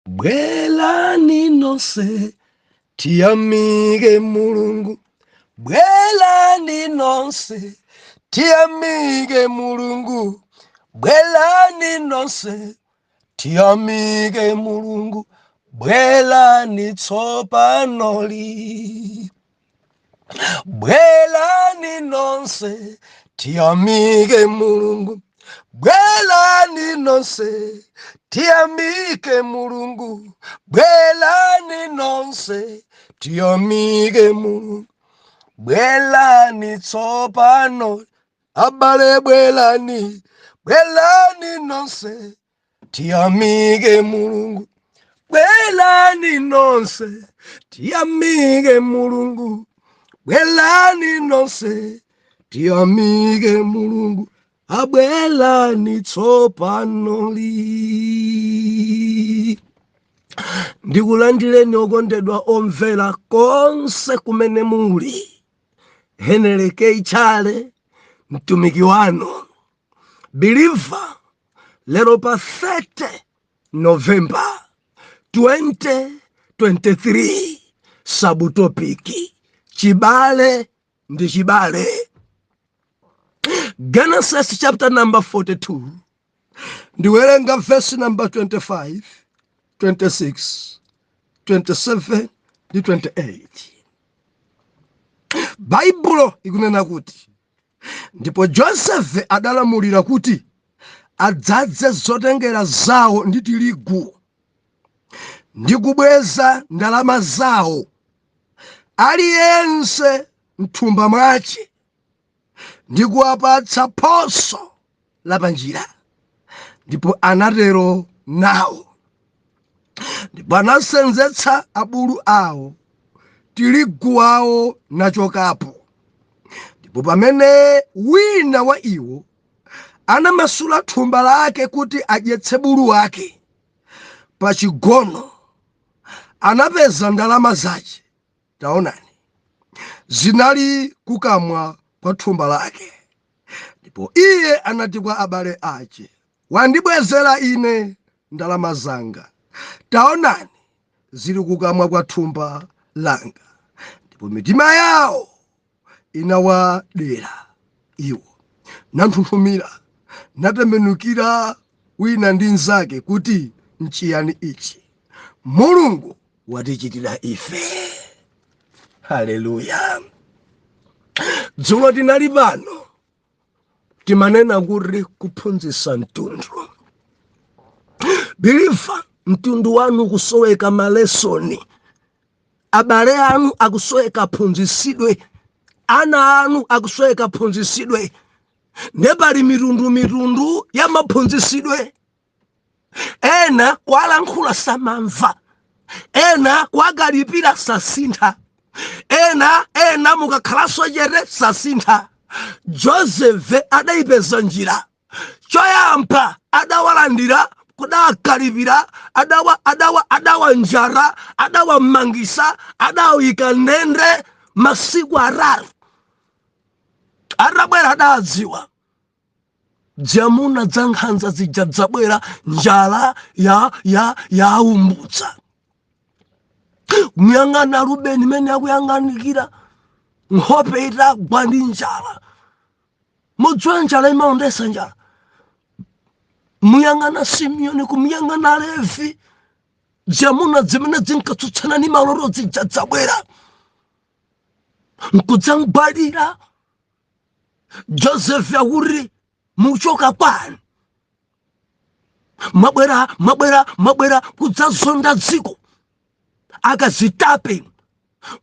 Bwelani nonse tiyamike Mulungu, bwelani nonse tiyamike Mulungu, bwelani nonse tiyamike Mulungu, bwelani tsopanoli. Bwelani nonse tiyamike Mulungu, bwelani nonse tiyamike Mulungu, bwelani nonse tiyamike Mulungu, bwelani tsopano. Abale bwelani, bwelani nonse tiyamike Mulungu, bwelani nonse tiyamike Mulungu, bwelani nonse tiyamike Mulungu, abwelani tsopanoli. Ndikulandireni okondedwa omvera konse kumene muli. Henry K. Chale mtumiki wanu believer, lero pa 30 November 2023, subtopic chibale ndi chibale. Genesis chapter number 42, ndiwerenga verse number 25, 26, 27 ndi 28. Baibulo ikunena kuti, ndipo Josefe adalamulira kuti adzadze zotengera zawo ndi tirigu ndi kubweza ndalama zawo aliyense mthumba mwace ndi kuwapatsa phoso la panjira. Ndipo anatero nawo. Ndipo anasenzetsa abulu awo tirigu wawo nachokapo. Ndipo pamene wina wa iwo anamasula thumba lake kuti adyetse bulu wake pa chigono, anapeza ndalama zace, taonani, zinali kukamwa kwa thumba lake. Ndipo iye anati kwa abale ace, wandibwezera ine ndalama zanga, taonani, zili kukamwa kwa thumba langa. Ndipo mitima yawo inawadera iwo, nanthunthumira, natembenukira wina ndi mnzake kuti, nchiyani ichi Mulungu watichitira ife? Haleluya! Dzulo tinali pano, timanena kuti kuphunzitsa mtundu. Believer, mtundu wanu kusoweka malesoni, abale anu akusoweka aphunzitsidwe, ana anu akusoweka aphunzitsidwe. Nde pali mitundu mitundu ya maphunzitsidwe. Ena kwalankhula samamva, ena kwakalipira sasintha, ena mukakhalanso chete sasintha. Joseph adayipeza njira. Choyamba adawalandira, kudawakalipira, adawanjara, adawamangisa, adawayika ndende masiku 3. Atabwera adadziwa dzamuna dza nkhanza zija dzabwera, njala yaumbutsa. Kumuyang'ana Rubeni mene akuyang'anikira, nkhope itagwa ndi njala. Mudziwa njala imaondesa njala. Muyang'ana Simeoni, kumuyang'ana Levi, dzamuna zimene zinkatsutsana ni maloto zija dzabwera nkudzamgwalira Joseph akuti, muchoka kwanu, mwabwera, mwabwera, mwabwera kudzazonda dziko, akazitape,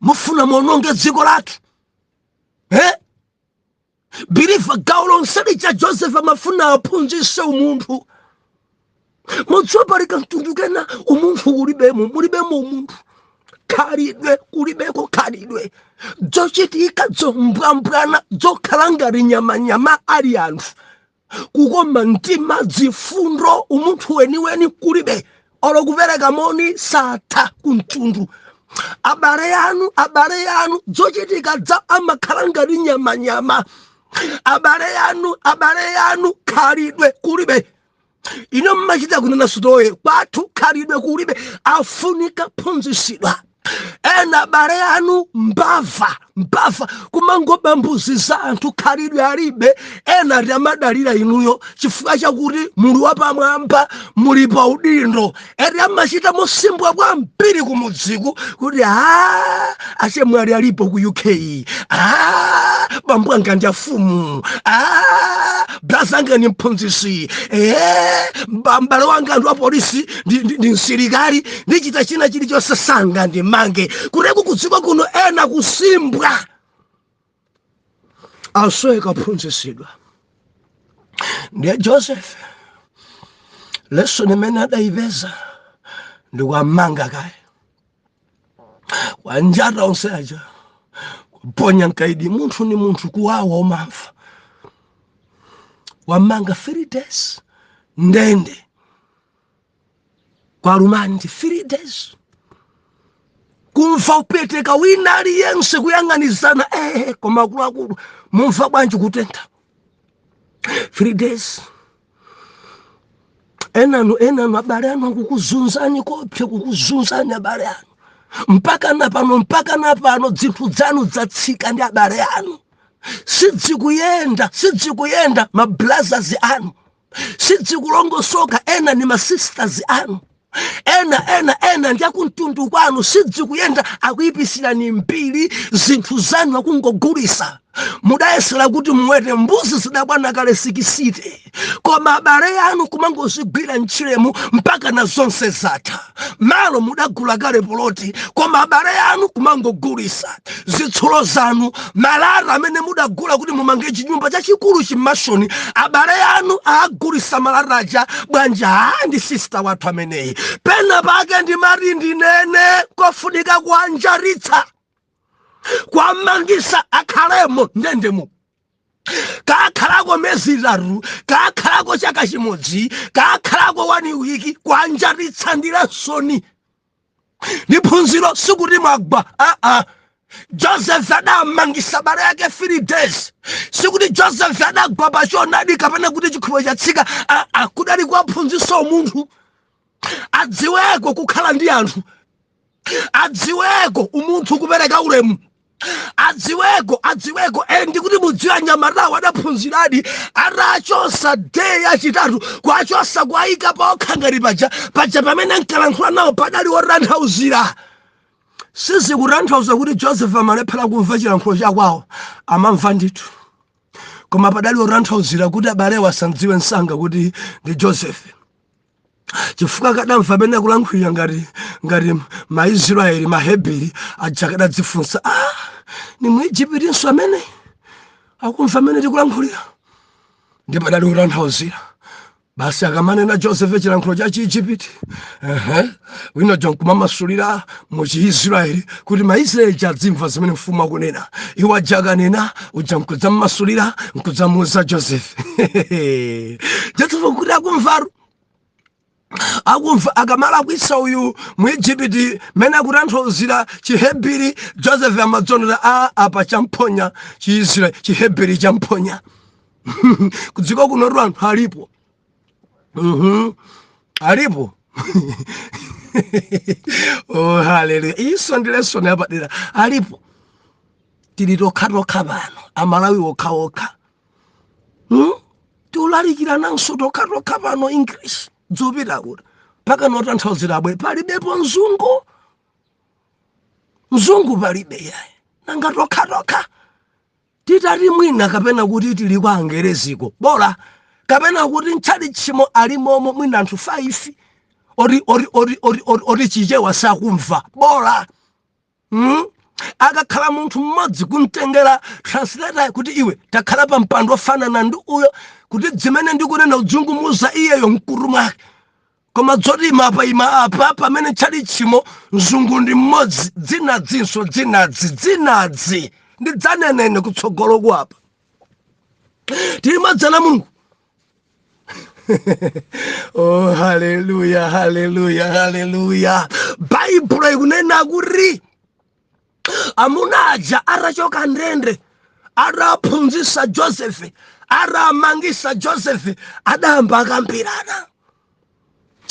mufuna muononge dziko lathu. Believer, gawo lonse lija Joseph amafuna aphunzitse umunthu. Mudziwa pali kamtundu kena umunthu kulibemo, mulibemo umunthu, khalidwe kulibeko, khalidwe dzochitika dzombwambwana dzokhala ngati nyamanyama ali anthu, kukoma mtima, dzifundo, umunthu weniweni kulibe, olo kupereka moni satha kumtundu. Abale anu, abale anu dzochitika dza amakhala ngati nyamanyama. Abale anu, abale anu khalidwe kulibe. Ino mmachita kunena story, kwathu khalidwe kulibe. Afunika phunzisidwa. Ena abale anu mbava, mbava, kumangoba mbuzi za anthu, khalidwe alibe. Ena ati amadalira inuyo chifukwa chakuti muli wapamwamba, muli pa udindo. Eti amachita mosimbwa kwambiri kumudziku kuti a achemwali alipo ku UK, a bambo anga ndi afumu, a brother anga ni mphunzisi, m'bale wanga ndi wa polisi, ndi msilikali, ndichita china chilichonse sanga ndimange. Kuteku kudziko kuno ena kusimbwa asweka phunzisidwa. Ndiye Joseph lesson imene adayipeza ndikuamanga kaye wanjata onse aja, kuponya mkaidi. Munthu ni munthu, kuwawa umamva. Wamanga 3 days ndende kwa remand, 3 days kumva upeteka, wina aliyense kuyang'anizana, koma akuluakulu mumva bwanji kutentha? 3 days. Enanu abale anu akukuzunzani kopse, kukuzunzani abale anu mpaka na pano, mpaka na pano zinthu zanu zatsika ndi abale anu, sidzikuyenda, sidzikuyenda. Ma brothers anu sidzikulongosoka, ena ni ma sisters anu, ena ena ena ndi akumtundu kwanu, sidzikuyenda, akuyipisirani mbiri zinthu zanu, akungogulisa. Mudayesera kuti muwete mbuzi zidakwana kale 60, koma abale anu kumangozigwira ntchiremu mpaka na zonse zatha. Malo mudagula kale poloti, koma abale anu kumangogulisa zitsulo zanu. Malata amene mudagula kuti mumange chinyumba chachikulu chimashoni, abale anu agulisa malata aja. Bwanja ndi sister wathu ameneyi. Pena pake ndimati ndinene, kofunika kuanjaritsa, kwamangisa, akhalemo ndendemo, kakhalako mezi 3, kakhalako chaka chimodzi, kakhalako 1 week. Kwanjaritsa ndi lesson, ndi phunziro, sikuti mwagwa. Aa, Joseph adamangisa bale yake 3 days, sikuti Joseph adagwa pachonadi kapena kuti chikhulupiriro chatsika. Aa, kudali kuwaphunzitsa umunthu, adziweko kukhala ndi anthu, adziweko umunthu, kupereka ulemu, adziweko, adziweko. Ndikuti mudziwe anyamatawo adaphunziradi. Atachosa day yachitatu, kwachosa, kwayika pokha ngati paja paja pamene ankalankhula nawo padali wotanthauzira. Sizikutanthauza kuti Joseph amalephera kumva chilankhulo chakwawo, amamva ndithu, koma padali wotanthauzira kuti abalewo asandziwe msanga kuti ndi Joseph, chifukwa kadamva pamene akulankhulira ngati Maisraeli, Maheberi aja, kadadzifunsa, ah, ni Muijipitinso amene akumva amene tikulankhulira? Ndi padali wotanthauzira basi. Akamanena Joseph chilankhulo cha Chiijipiti, wina john kumamasulira mu Chiisraeli kuti Maisraeli adzimva zimene mfumu akunena. Iwo aja akanena uja nkudzammasulira, nkudzamuuza Joseph. Joseph kuti akumvaru, akumva. Akamalakwisa uyu Muijipiti mene akutanthauzira Chihebiri, Joseph amadzonera, a apa champhonya Chiisraeli, Chihebiri champhonya. Kudziko kunotu anthu alipo. Alipo. Oh, haleluya! Iso ndi lesson yapadera. Alipo. Tili tokhatokha pano, Amalawi okhaokha, Tiulalikira nanso tokhatokha pano English dzopita kuti mpaka notanthauzira abwere. Palibepo mzungu, mzungu palibe yayi. Nanga tokhatokha titati mwina kapena kuti tili kwa Angereziko bola, kapena kuti ntchali tchimo alimomo mwina anthu 5 ori ori ori ori ori, ori Chichewa sakumva bola, Akakhala munthu mmodzi, kumtengera translator kuti iwe takhala pa mpando ofanana ndi uyo, kuti zimene ndikunena udzungumuza iyeyo mkutu mwake. Koma dzoti ima apa, ima apa, pamene tchali tchimo mzungu ndi mmodzi, dzinadzinso dzinadzi dzinadzi ndidzanenene kutsogolo kwapa tili madzana Mulungu. Oh, haleluya, haleluya, haleluya! Baibulo ikunena kuti amuna aja atachoka ndende, ataphunzitsa Josefe, atamangisa Josefe, adayamba akambirana.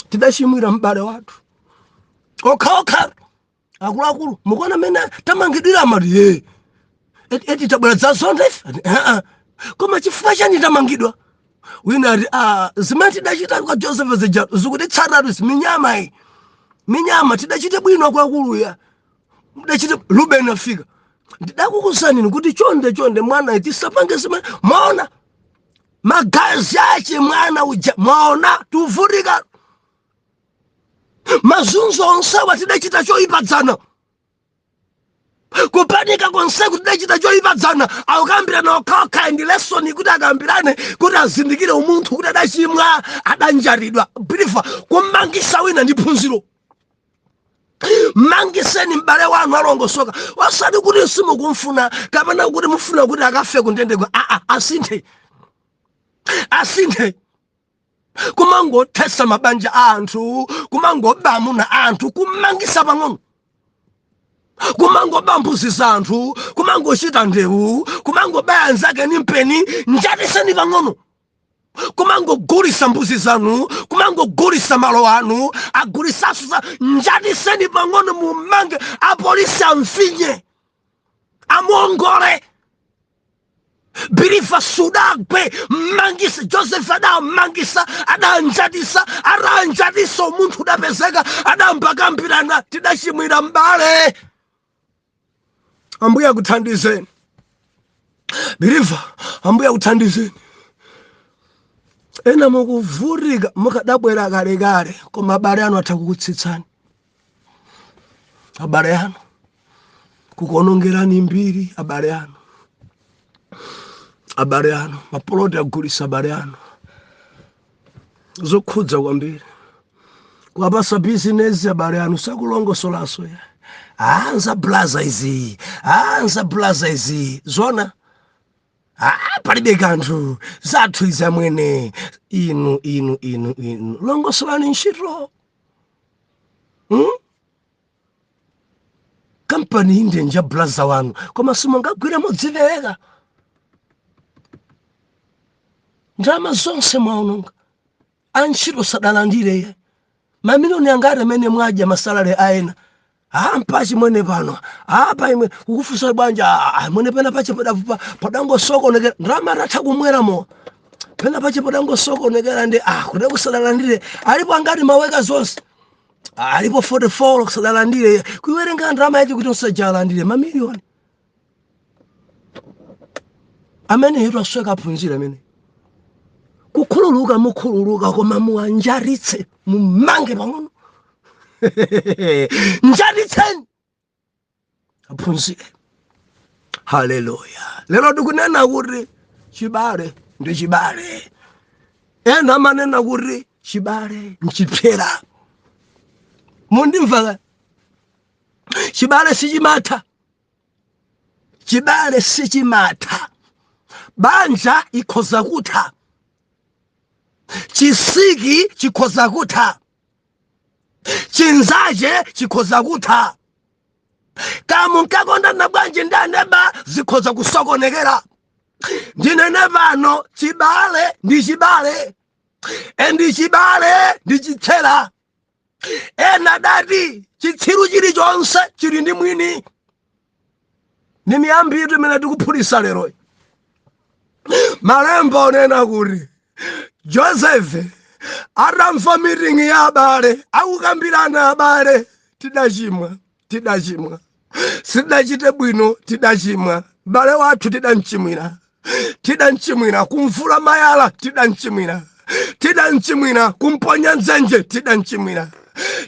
Tidachimwira m'bale wathu. Okhaokha akuluakulu, mukuona mmene tamangidwira? Amati ye eti tabwera dzazonda ife. Ati, "Ah-ah." Koma chifukwa chani tamangidwa? Wina ati, "Ah, zimene tidachita kwa Joseph zija zikutitsatatu, minyama iyi, minyama. Tidachite bwino akuluakulu ya mudachite." Ruben afika, "Ndidakukuuzani kuti chonde chonde mwana tisapange zimene mwaona magazi ache mwana uja. Mwaona tuvutika mazunzo onsewa, tidachita choyipa dzana, kupanika konseku tidachita choyipa dzana." Akukambirana okhaokha, ndi lesson kuti akambirane kuti azindikire umunthu kuti adachimwa, adanjatidwa. Believer, kumangisa wina ndi phunziro. Mangiseni m'bale wanu alongosoka, osati kuti simukumfuna kapena kuti mufuna kuti akafe kundendeko. Aa, asinthe, asinthe. Kumangothesa mabanja a anthu, kumangoba amuna a anthu, kumangisa pang'ono, kumangoba mbuzi za anthu, kumangochita ndewu, kumangobaya anzake ni mpeni, njatiseni pang'ono. Kumangogulisa mbuzi zanu, kumangogulisa malo anu, agulisaso za, njatiseni pang'ono. Mumange, apolisi amfinye, amuongole. Believer, sudagwe, mmangise. Joseph adamangisa, adanjatisa. Atanjatisa, umunthu udapezeka, adambakambirana, "Tidachimwira m'bale." Ambuye akuthandizeni, believer. Ambuye akuthandizeni. Ena mukuvutika, mukadabwera kalekale, koma abale anu atha kukutsitsani, abale anu kukuonongerani mbiri, abale anu, abale anu mapoloti agulisa, abale anu zokhudza kwambiri kuwapasa bizinesi, abale anu sakulongosolaso ya anza blaza izi, anza blaza izi zona. Ah, palibe kanthu, zathu izi amwene. Inu, inu, inu, inu, longosolani ntchito, Kampani inde nja blaza wanu, koma simungagwire modzipereka. Ndalama zonse mwaononga, antchito sadalandire ye. Mamiliyoni angati amene mwadya ma salary aena? Ah, mpachi mwene pano apa imwe kukufunsa bwanja. Ah, mwene pena pache padangosokonekera ndalama atatha kumweramo, pena pache padangosokonekera ndi ah kuti kusadalandire. Alipo angati maweka zonse? Ah, alipo 44 kusadalandire. Kuiwerenga ndalama yachi kuti usajalandire mamiliyoni amene yetu asweka aphunzira amene kukhululuka mukhululuka, koma muwanjaritse, mumange pang'ono, njaritseni aphunzire. Haleluya! Lero tikunena kuti chibale ndi chibale. Ena amanena kuti chibale nchipyera. Mundimva? Chibale sichimatha, chibale sichimatha. Banja ikhoza kutha, chisiki chikhoza kutha, chinzache chikhoza kutha, kamunkakondana bwanji ndi aneba zikhoza kusokonekera. Ndinene pano, chibale ndi chibale, and chibale ndi chipsera. Ena dati chitsiru chilichonse chili ndi mwini. Ndi miyambi itu imene tikuphulisa lero. Malemba onena kuti Joseph atamva meeting ya abale akukambirana, "Abale, tidachimwa, tidachimwa, sidachite bwino, tidachimwa. Bale wathu tidamchimwira, tidamchimwira kumvula mayala, tidamchimwira, tidamchimwira kumponya dzenje, tidamchimwira,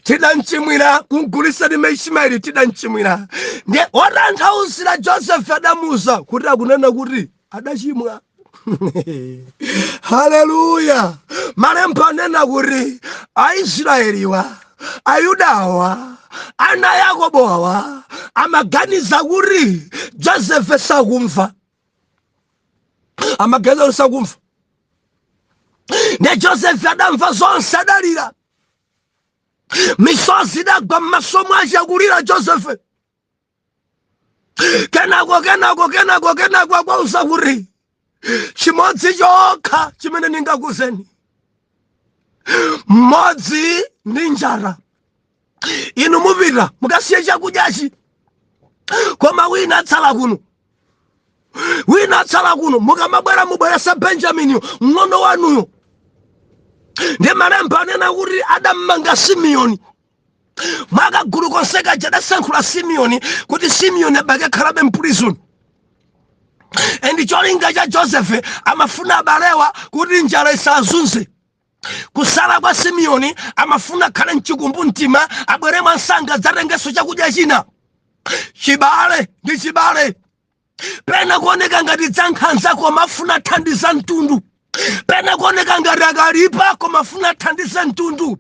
tidamchimwira kumgulisa ndi Ismaeli, tidamchimwira." Ndiye wotanthauzira Joseph adamuuza kuti akunena kuti adachimwa. Haleluya! Malemba anena kuti Aisraeliwa, Ayudawa, ana Yakobo awa amaganiza kuti Joseph sakumva, amaganiza kuti sakumva. Ndiye Joseph adamva zonse, adalira, misozi idagwa m'maso mwace, akulira Joseph. Kenako, kenako, kenako, kenako akwauza kuti, "Chimodzi chokha chimene ndingakuzeni, Mmodzi ndi njala. Inu mupita mukasiye chakudyachi, koma wina atsala kuno, wina atsala kuno. Mukamabwera mubweresa Benjaminiyo, mng'ono wanuyo. Ndi malemba anena kuti adammanga Simeoni. Mwakagulu konse kaja adasankhula Simeoni kuti Simeoni abakakhalabe m'prison. And cholinga cha Joseph, amafuna abalewa kuti njala isazunze. Kusala kwa Simeoni, amafuna khale mchikumbu mtima, abwere mwansanga adzatengenso chakudya china. Chibale ndi chibale, pena kuoneka ngati dzankhanza, koma afuna thandiza mtundu. Pena kuoneka ngati akalipa, koma afuna thandiza mtundu.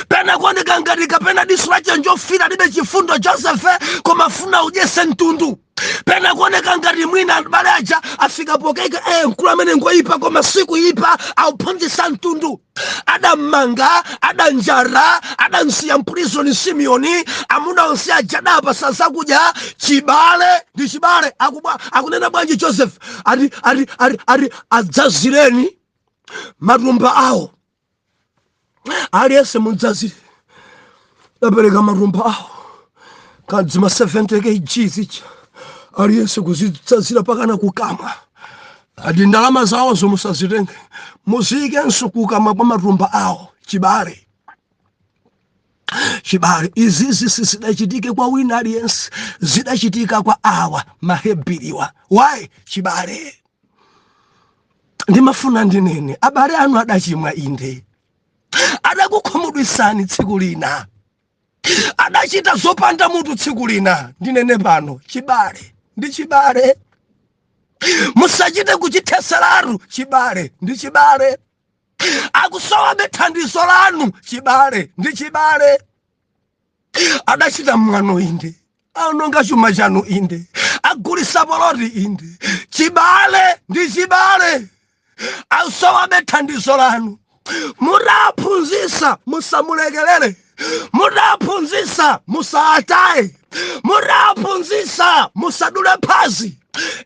Pena kuoneka ngati kapena diso lache njofira, libe chifundo Josefe, koma afuna udyese mtundu. Pena kuoneka ngati mwina abale aja afika pokaika, mkulu amene ngoyipa, koma sikuyipa, auphunzitsa mtundu. Adammanga, adanjara, adansiya m'prison Simeoni. Amuna onse aja adapasa zakudya. Chibale ndi chibale. Akunena bwanji Joseph? Ati adzazireni matumba awo, aliyense mudzazire. Apereka matumba awo kadzima 70 kg zija, aliyense kuzidzazira pakana kukamwa. Ati ndalama zawozo musazitenge, muziyikenso kukamwa kwa matumba awo. Chibale, chibale. Izizi sizidachitike kwa wina aliyense, zidachitika kwa awa Mahebiriwa. Why? Chibale. Ndimafuna ndinene, abale anu adachimwa, inde, adakukhumudwisani tsiku lina, adachita zopanda mutu tsiku lina. Ndinene pano, chibale ndi chibale, musachite kuchitheseratu. Chibale ndi chibale, akusowabe thandizo lanu. Chibale ndi chibale. Adachita mwano, inde, aononga chuma chanu, inde, agulisa poloti, inde. Chibale ndi chibale, asowabe thandizo lanu. Mutaphunzisa, musamulekelere. Mutaphunzisa, musaataye. Mutaphunzisa, musadule phazi.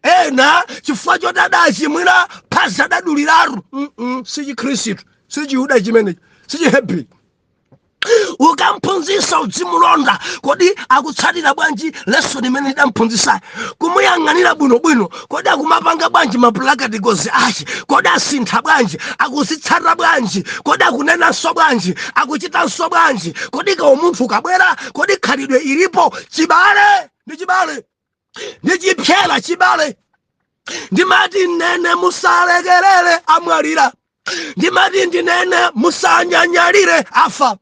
Ena chifukwa choti adachimwira, phazi adaduliratu. Si Chikhristu, si Chiyuda chimenechi, si Chihebri. Ukamphunzisa, udzimulonda, kodi akutsatira bwanji lesson imene idamphunzisa? Kumuyang'anira bwinobwino, kodi akumapanga bwanji ma practicals ache? Kodi asintha bwanji? Akuzitsata bwanji? Kodi akunenanso bwanji? Akuchitanso bwanji? Kodi kaumunthu kabwera? Kodi khalidwe ilipo? Chibale ndi chibale, ndi chipyera chibale. Ndimati nene, musalekerere amwalira. Ndimati ndinene, musanyanyalire afa.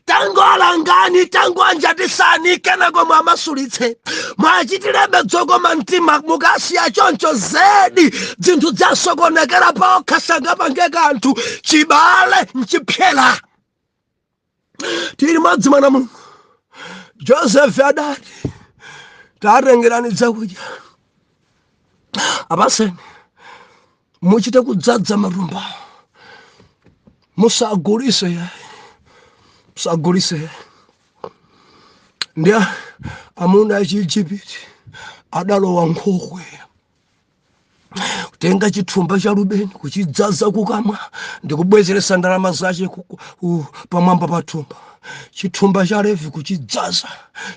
Tangoalangani, tangoanjatisani, kenako mwamasulitse, mwachitirebe dzokoma mtima. Mukasiya choncho, zedi zinthu zasokonekera paokha, sangapange kanthu. Chibale nchipyera. Tili modzi, mwana Mulungu. Joseph adati, tatengerani zakudya, apaseni, muchite kudzadza matumba, musagulise yayi, musagulise yayi. Ndi amuna achiijipiti adalowa nkhokwe kutenga chithumba cha Rubeni, kuchidzaza kukamwa ndikubwezeresa ndalama zace pamwamba pa thumba. Chithumba cha Levi kuchidzaza,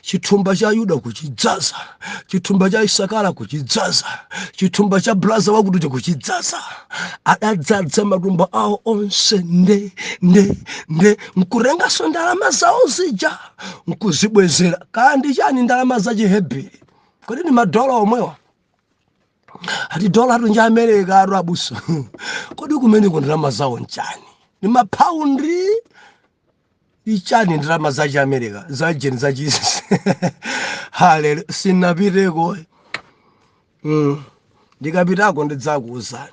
chithumba cha Yuda kuchidzaza, chithumba cha Isakara kuchidzaza, chithumba cha brother wakutuja kuchidzaza. Adadzadza matumba awo onse nde nde nde, nkutenganso ndalama zawo zija nkuzibwezera. Kandi chani ndalama za Chihebiri? Kodi ni madola omwewa? Ati dola atu nja America atu abusa. Kodi kumeneko ndalama zawo nchani? Ni mapaundi ichani ndalama za Chiamerica zajeni zachi? Haleluya! Sinapiteko. Ndikapitako ndidzakuwuzani.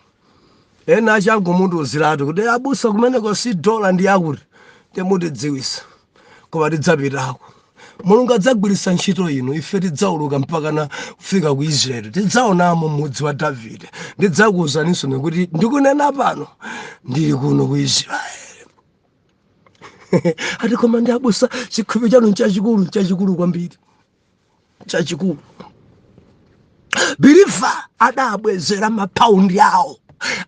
Ena achangu mundiuziratu kuti abusa, kumeneko si dola, ndi yakuti temutidziwisa. Koma tidzapitako, Mulungu adzagwiritsa ntchito inu, ife tidzauluka mpaka na kufika ku Israeli, tidzaonamo mudzi wa Davide. Ndidzakuwuzaninso nekuti ndikunena pano ndili kuno ku Israeli. Ati koma ndi abusa, chikhulupiriro chanu nchachikulu, nchachikulu kwambiri, chachikulu. Believer, adabwezera mapaundi awo.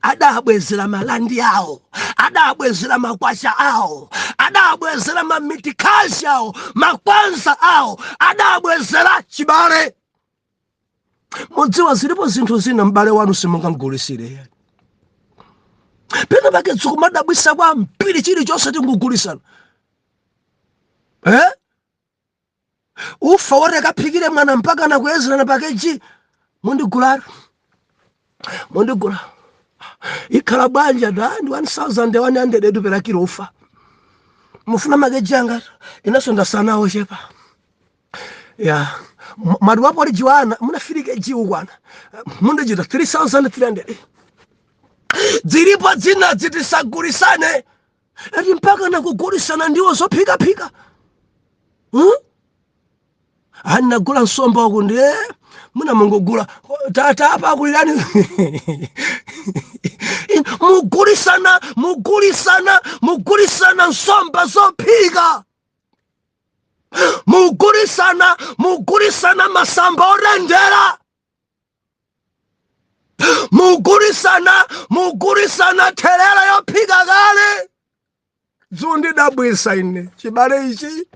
Adabwezera malandi awo, adabwezera makwacha awo, adabwezera mamitikazi awo, makwanza awo, adabwezera chibale. Mudziwa, zilipo zinthu zina m'bale wanu simungamgulisire. Pena pake zikumadabwisa kwambiri, chilichonse tingugulisana, eh? Ufa woti akaphikire mwana mpaka nakuyezerana pakeji. Mundigulatu, mundigula, ikhala bwanja da ndi 1100 edu per kilo ufa. Mufuna makeji angati? Inenso ndasanawo chepa ya mwati wapo lijiwana munafirike jiwu kwana mundichita 3300. Zilipo zina zitisagulisane ati mpaka nakugulisana ndiwo zophikaphika, Ani nagula nsomba uku ndiye muna mungogula tata apa akulirani. Mugulisana, mugulisana, mugulisana nsomba zophika, mugulisana, mugulisana masamba orendera, mugulisana, mugulisana therera yophika kale. Zundidabwisa ine chibale ichi.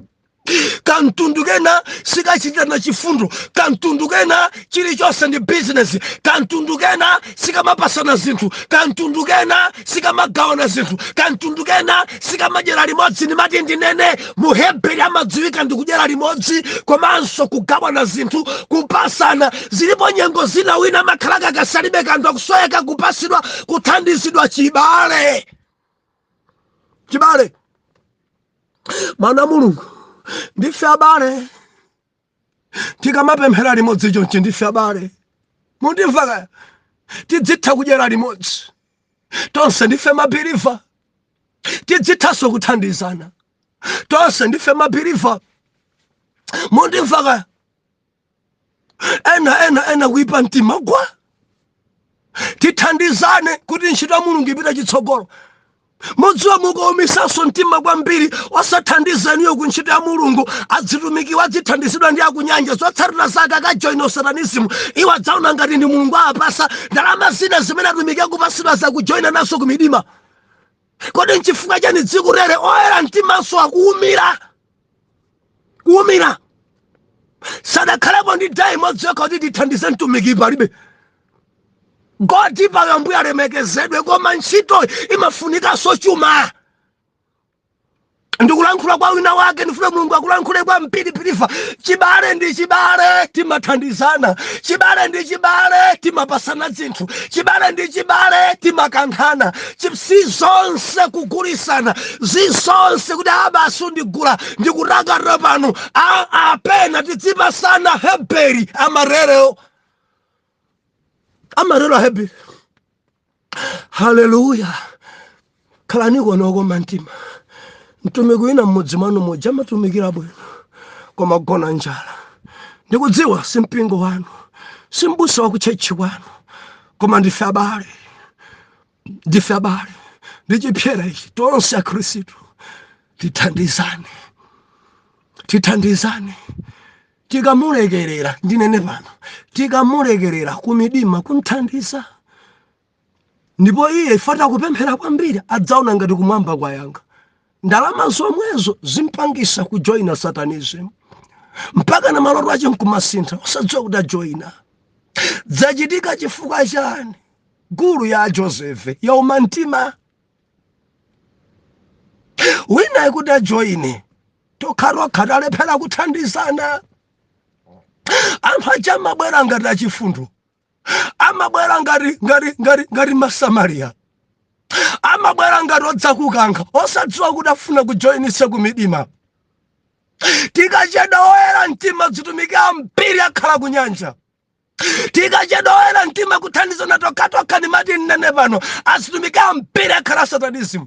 Kamtundu kena sikachitana chifundo, kamtundu kena chilichonse ndi bizinesi, kamtundu kena sikamapasana zinthu, kamtundu kena sikamagawana zinthu, kamtundu kena sikamadyera limodzi. Ndimati ndinene, Muheberi amadziwika ndi kudyera limodzi komanso kugawana zinthu, kupasana. Zilipo nyengo zina wina amakhala kakasalibe kanthu, akusoyeka kupasidwa, kuthandizidwa. Chibale, chibale, mwana Mulungu, ndife abale. Tikamapemphera limodzi chonchi, ndife abale. Mundimva kaya? Tidzitha kudyera limodzi, tonse ndife ma believer. Tidzithanso kuthandizana, tonse ndife ma believer. Mundimva kaya? Ena ena ena kuipa mtima gwa. Tithandizane kuti ntchito ya Mulungu ipite chitsogolo. Mudziwa, mukaumisanso mtima kwambiri osathandizaniyo ku ntchito ya Mulungu, adzitumikiwa adzithandizidwa ndi akunyanja. Zotsatira zake akajoyina satanism. Iwo adzaona ngati ndi Mulungu apasa ndalama zina zimene atumiki akupasidwa zakujoyina naso ku midima. Kodi nchifukwa chani dziko lere oyera mtimanso akuwumira, kuwumira? Sadakhalepo ndi day imodzi yokha kuti tithandize mtumiki, palibe. God payo, Ambuye alemekezedwe, koma ntchito imafunikanso chuma. Ndikulankhula kwa wina wake, ndifuna Mulungu akulankhule kwa mpilipilifa. Chibale ndi chibale, timathandizana. Chibale ndi chibale, timapasana zinthu. Chibale ndi chibale, timakankhana. Si zonse kugulisana, zisonse kuti abasi ndigula ndikutakata pano. Apena tidzipasana. Heberi amarero, amarero Heberi. Haleluya! Khalani konoko mantima. Mtumiki wina mmudzi mwanu muja amatumikira bwino koma gona njala. Ndikudziwa si mpingo wanu, si mbusa wa ku church kwanu, koma ndife abale, ndife abale. Ndi chipyera ichi, tonse akhristu tithandizane, tithandizane. Tikamulekerera, ndinene pano, tikamulekerera kumidima kumthandiza, ndipo iye ifata kupemphera kwambiri, adzaona ngati kumwamba kwayanga. Ndalama zomwezo zimpangisa kujoyina satanism, mpaka na maloto ache nkumasintha, osadziwa kuti ajoyina. Zachitika chifukwa chani? Gulu ya Josefe yauma mtima. Wina ikuti ajoyine, tokhatokha talephera kuthandizana. Anthu aja amabwera ngati achifundo, amabwera ngati Masamariya, amabwera ngati odzakukankha, osadziwa kuti afuna kujoyinisa ku midima. Tikachedwa oyera mtima, zitumiki ambiri akhala ku nyanja. Tikachedwa oyera mtima kuthandizana tokhatokha, ndimati nnene pano, azitumiki ambiri akhala satanism.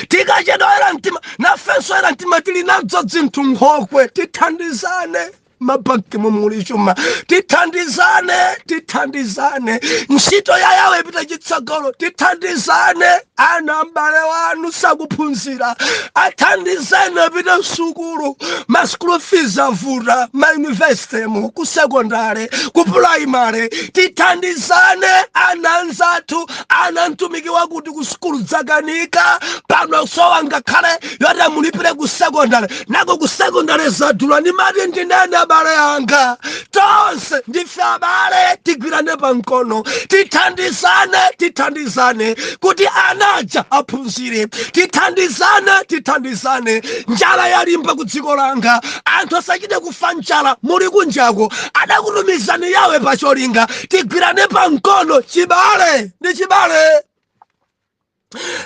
Tikachedwa oyera mtima, nafenso oyera mtima tili nadzo zinthu nkhokwe, tithandizane. Mabanki muli chuma. Tithandizane, tithandizane, ntchito ya Yawe ipite chitsogolo. Tithandizane. Ana m'bale wanu sakuphunzira, athandizane apite msukulu. Ma school fees avuta ma university mu, ku sekondari, ku primary. Tithandizane. Ana anzathu, ana mtumiki wakuti ku sukulu dzakanika pano, sowa ngakhale yoti amulipire ku sekondari, nako ku sekondari zadula. Ndimati ndinene, abale anga, tonse ndife abale, tigwirane pamkono, tithandizane, tithandizane kuti anaja aphunzire. Tithandizane, tithandizane. Njala yalimba ku dziko langa, anthu asachite kufa njala. Muli kunjako, adakutumizani Yawe pacholinga. Tigwirane pamkono. Chibale ndi chibale,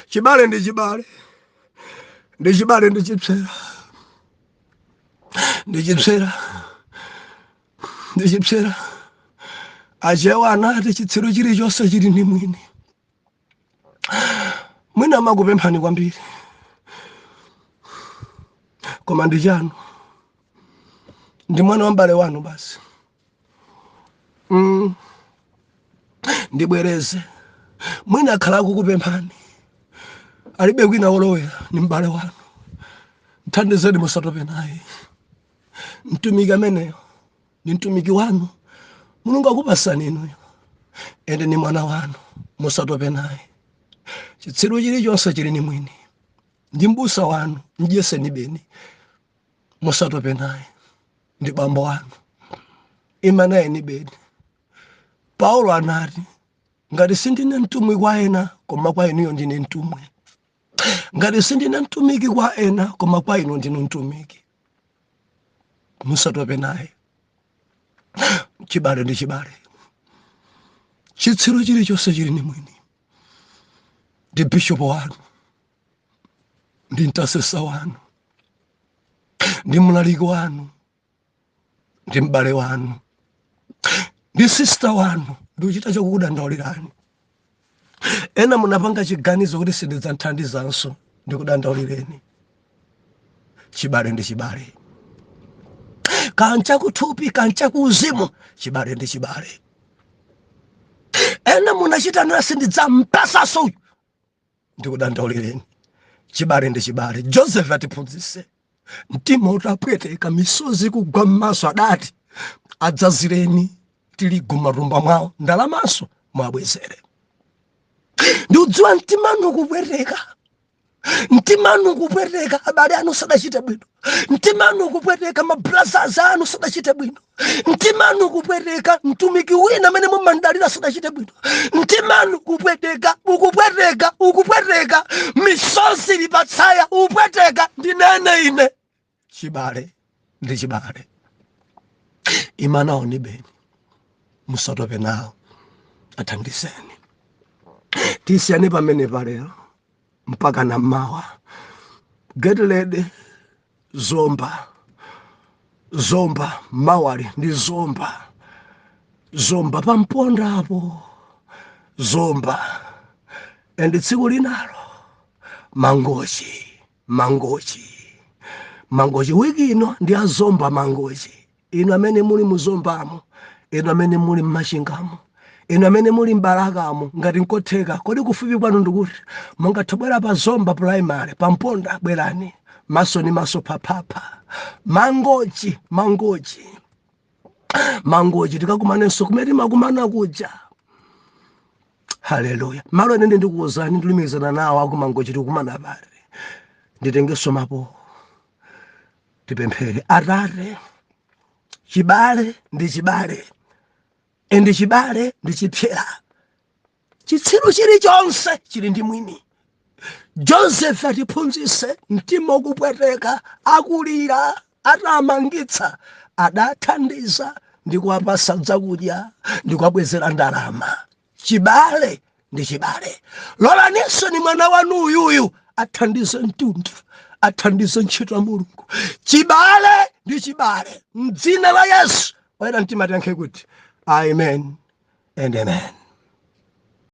chibale ndi chibale, ndi chibale, ndi chipsera, ndi chipsera, ndi chipsera. Achewa anati chitsiru chilichonse chili ndi mwini. Mwina amakupemphani kwambiri, koma ndi chanu, ndi mwana wa m'bale wanu basi. Ndibwereze, mwina akhala akukupemphani, alibe kwina wolowera, ni m'bale wanu. Mthandizeni, musatope naye. Mtumiki ameneyo ni mtumiki wanu, Mulungu akupasani inuyo, ende ni mwana wanu, musatope naye. Chitsiru chilichonse chili ni mwini. Ndi mbusa wanu, mdyeseni beni, musatope naye. Ndi bambo wanu, ima naye ni beni. Paulo anati, "Ngati sindine mtumwi kwa ena, koma kwa inuyo ndine mtumwi. Ngati sindine mtumiki kwa ena, koma kwa inu ndinu mtumiki." Musatope naye. Chibale ndi chibale, chitsiru chilichonse chili ni mwini. Ndi bishopu wanu, ndi intercessor wanu, ndi mlaliki wanu, ndi m'bale wanu, ndi sister wanu. Ndikuchita chokukudandaulirani. Ena munapanga chiganizo kuti sindidzanthandizanso, ndikudandaulireni. Chibale ndi chibale, kanchakuthupi, kanchakuuzimu, chibale ndi chibale. Ena munachita nena sindidzampasaso uyu, ndikudandaulireni. Chibale ndi chibale. Joseph atiphunzitse, mtima utapweteka, misozi kugwa m'maso, adati, "Adzazireni tirigu matumba mwawo, ndalamanso mwabwezere." Ndikudziwa mtimanu kupweteka, mtimanu kupweteka, abale anu sadachite bwino. Mtimanu kupweteka, mabrothers anu sadachite bwino. Mtimanu kupweteka, mtumiki wina amene mumandalira sadachite bwino. Mtimanu kupweteka, ukupweteka, ukupweteka, misozi ili patsaya, upweteka. Ndinene ine, chibale ndi chibale. Imanawo ni beni, musatope nawo, athandizeni. Tisiyane pamene palero mpaka na mawa. Get ready, Zomba, Zomba mawali ndi Zomba, Zomba pampondapo, Zomba. And tsiku linalo Mangochi, Mangochi, Mangochi. Wiki ino ndi azomba, Mangochi. Inu amene muli muzombamo, inu amene muli mmachingamo, inu amene muli mbalakamo, ngati nkotheka, kodi kufupi kwanu ndikuti mungathe bwera pa Zomba Primary pamponda, bwerani maso ni maso, phaphapha. Mangochi, Mangochi, Mangochi. Tikakumanenso kumene timakumana kuja. Haleluya! Malo ene ndikuwuzani, ndilumikizana nawo akumangochi, tikumana pale. Nditengenso mapo, tipemphere. Atate, chibale ndi chibale, and chibale ndi chipsera. Chitsiru chilichonse chili ndi mwini. Joseph atiphunzitse, mtima ukupweteka, akulira, atamangitsa, adathandiza ndi kuwapasa zakudya ndi kuwabwezera ndalama. Chibale ndi chibale. Lolaninso ni mwana wanu uyuyu athandize mtundu, athandize ntchito ya Mulungu. Chibale ndi chibale. Mdzina la Yesu, oyera mtima tiyankhe kuti amen and amen.